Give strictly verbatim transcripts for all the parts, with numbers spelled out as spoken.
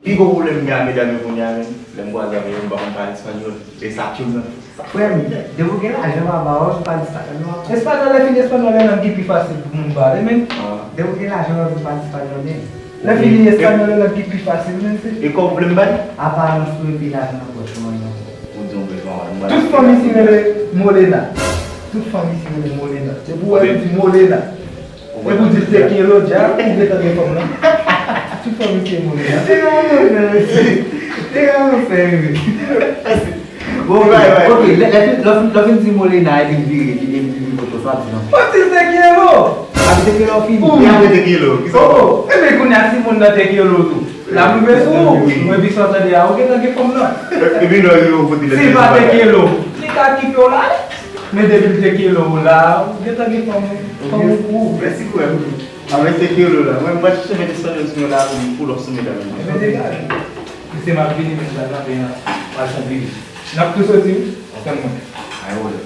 Pi gwo pwoblèm m gen ak medam yo kounye a menm, lè m kwaze avè yo, m pa konn pale espanyòl. E sa k tchoul nan. Frè m, depi w gen lajan, papa, w ap pale espanyòl, non? Espanyòl, lè fini espanyòl, e lang ki pi fasil pou moun pale, men. Depi w gen lajan, w ap pale espanyòl, men. Lè fini espanyòl, e lang ki pi fasil, men, se. E kòb ou vle m bay? Aparans ou epi lajan nan pòch ou, non. Ou di yon bèl pawòl, m pral. Tout fanm isi rele Molena. Tout fanm isi rele Molena. Depi w wè yo di Molena. Epi w di l te quiero ya, ou gentan gen fanm nan. Tout fanm isi rele Molena. Te ka yon fè, mesye. Te ka yon fè, mesye. Bon, bay, bay. Ok, lè, lè, lè, lè fin di Molena, epi l vire, epi l vire kote w, sa w ap di non? Mwen di l te quiero. Epi te quiero fini. Wi. Epi apre te quiero. Kisa w fè? Oh, oh. Ebyen, kounye a, si moun nan te quiero tou. L ap rive sou ou. Wi. Mwen pi sa w tande a, ou gentan gen fanm nan. Epi lè w rive kote l. Si l pa te quiero, li ka kite w la. Men depi l te quiero w la, ou gentan gen fanm, fanm ou pou ou. Mèsi frè m. Avèk te quiero la. Mwen, m pral chèche mete espanyòl sou mwen la pou, pou lòt sou medam yo. Ebyen, degaj. Mesye, m ap vini, men m pral kanpe nan, pral kanpe. N ap tou soti, wi. Tann mwen. Ay, wòlè.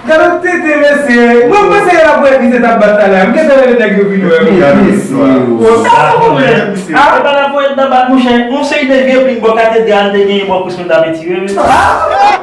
Gade yon tete, mesye. Mwen, mwen panse y ap wè misye t ap bat talè a. M gentan rele nèg yo vin wè m. Gade mesye. Sa pa konprann. Ah, e pa la voyèt nan bat, monchè. Yon seri de vye pling bò katedral te genyen bò kous mwen t ap etire, mesye.